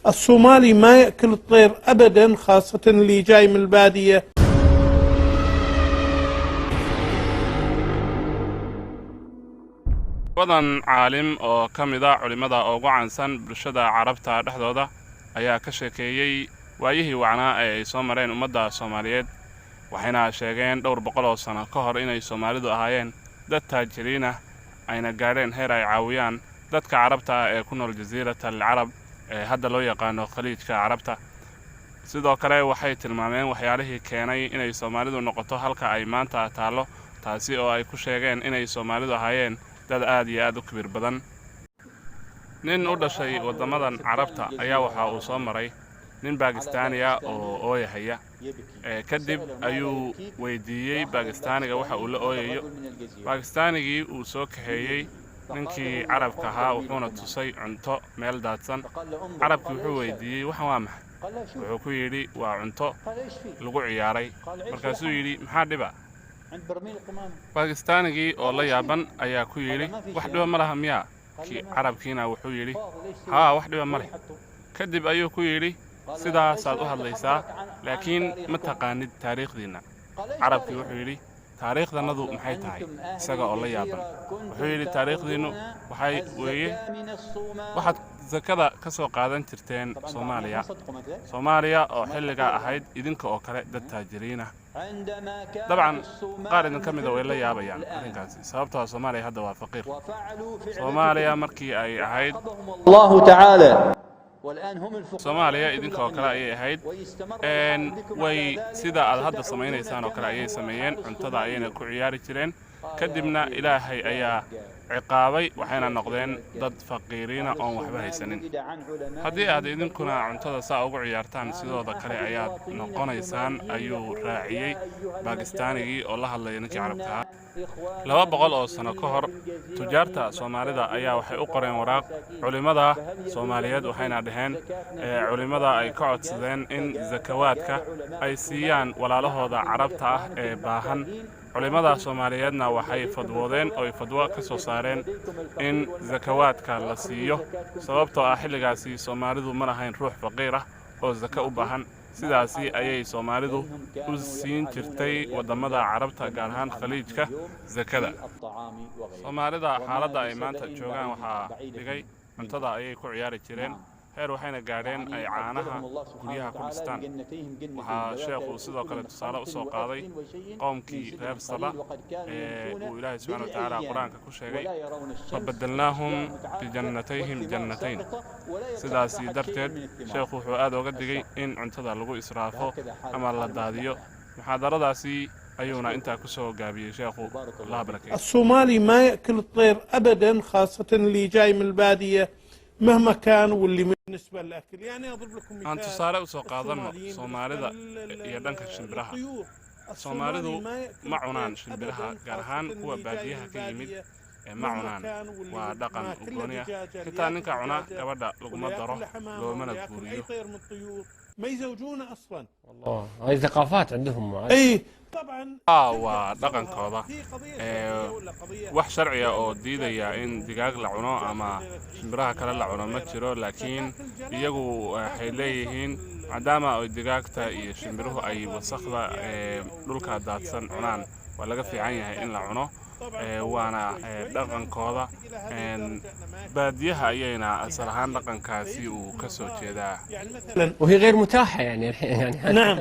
الصومالي ما يأكل الطير أبدا، خاصة اللي جاي من البادية. Labadan caalim oo ka mid a culimmada ugu caansan bulshada Carabta dhexdooda ayaa ka sheekeeyey waayihii wacnaa ee ay soo mareen ummadda Soomaaliyeed, waxayna sheegeen dhowr boqol oo sano ka hor inay Soomaalidu ahaayeen dad taajiriin ah, ayna gaadheen heer ay caawiyaan dadka Carabta ah ee ku nool Jasiirat al Carab ee hadda loo yaqaano Khaliijka Carabta. Sidoo kale waxay tilmaameen waxyaalihii keenay inay Soomaalidu noqoto halka ay maanta taallo, taasi oo ay ku sheegeen inay Soomaalidu ahaayeen dad aad iyo aad u kibir badan. Nin u dhashay waddamadan Carabta ayaa waxa uu soo maray nin Bakistaaniya oo ooyahaya. Kadib ayuu weydiiyey Bakistaaniga waxa uu la ooyayo. Bakistaanigii uu soo kaxeeyey ninkii Carabka ahaa, wuxuuna tusay cunto meel daadsan. Carabkii wuxuu weydiiyey, "Waxan waa maxay?" Wuxuu ku yidhi, "Waa cunto lagu ciyaaray." Markaasuu yidhi, "Maxaa dhiba?" Bakistaanigii oo la yaaban ayaa ku yidhi, "Wax dhiba ma laha miyaa?" Kii Carabkiina wuxuu yidhi, "Haa, wax dhiba ma leh." Kadib ayuu ku yidhi, "Sidaasaad u hadlaysaa, laakiin ma taqaanid taariikhdiinna." Carabkii wuxuu yidhi, "Taariikhdannadu maxay tahay?" Isaga oo la yaaban wuxuu yidhi, "Taariikhdiinnu waxay weeye waxaad sakada ka soo qaadan jirteen Soomaaliya, Soomaaliya oo xilligaa ahayd idinka oo kale dad taajiriin ah." Dabcan qaar idinka mida way la yaabayaan arrinkaasi, sababtoo ah Soomaaliya hadda waa faqiir. Soomaaliya markii ay ahayd الله تعالى والآن هم الفقراء. Soomaaliya idinka oo kale ayay ahayd. Way sida aad hadda samaynaysaan oo kale ayay sameeyeen, cuntada ayayna ku ciyaari jireen. Kadibna Ilaahay ayaa ciqaabay, waxayna noqdeen dad faqiiriina oon waxba haysanin. Haddii aad idinkuna cuntada saa ugu ciyaartaan, sidooda kale ayaad noqonaysaan, ayuu raaciyey Bakistaanigii oo la hadlaya ninkii Carabka ahaa. 200 oo sano ka hor tujaarta Soomaalida ayaa waxay u qoreen waraaq culimmada Soomaaliyeed, waxayna dhaheen culimmada ay ka codsadeen in sakawaadka ay siiyaan walaalahooda Carabta ah ee baahan. Culimmada Soomaaliyeedna waxay fadwoodeen oo ay fadwo ka soo saareen in sakawaadka la siiyo, sababtoo ah xilligaasi Soomaalidu ma lahayn ruux faqiir ah oo sako u baahan. Sidaasi ayay Soomaalidu u siin jirtay waddamada Carabta, gaar ahaan Khaliijka, sakada. Soomaalida xaaladda ay maanta joogaan waxaa dhigay cuntada ayay ku ciyaari jireen, heer waxayna gaadheen ay caanaha guryaha ku dhistaan. Waxaa sheekhu sidoo kale tusaale usoo qaaday qowmkii reer Saba ee uu Ilaahay subxana wa tacaala Qur-aanka ku sheegay, "Fabadalnaahum bijannatayhim jannatayn." Sidaasi darteed sheekhu wuxuu aad oga digay in cuntada lagu israafo ama la daadiyo. Muxaadaradaasi ayuuna intaa ku soo gaabiyey sheekhu. Allah barakeeyo. الصومالي ما يأكل الطير أبدا، خاصة اللي جاي من البادية مهما كان. واللي بالنسبة للأكل يعني أضرب لكم Aan مثال. Tusaale usoo qaadanno Soomaalida iyo dhanka shimbiraha. Soomaalidu ma cunaan shimbiraha, gaar ahaan kuwa baadiyaha ka yimid ee ma cunaan. Waa dhaqan u gooni ah. Xitaa ninka cuna gabadha laguma daro, loomana guuriyo. ما يزوجونه اصلا. الله، هاي ثقافات عندهم. اي طبعا. Waa dhaqankooda. Wax sharciya oo diidaya in digaag la cuno ama shimbiraha kale la cuno ma jiro, laakiin iyagu waxay leeyihiin maadaama ay digaagta iyo shimbiruhu ay wasakhda ee dhulka daadsan cunaan, waa laga fiican yahay in la cuno. Waana dhaqankooda. Baadiyaha ayayna asal ahaan dhaqankaasi uu ka soo jeedaa. يعني مثلا وهي غير متاحة يعني الحين يعني. نعم.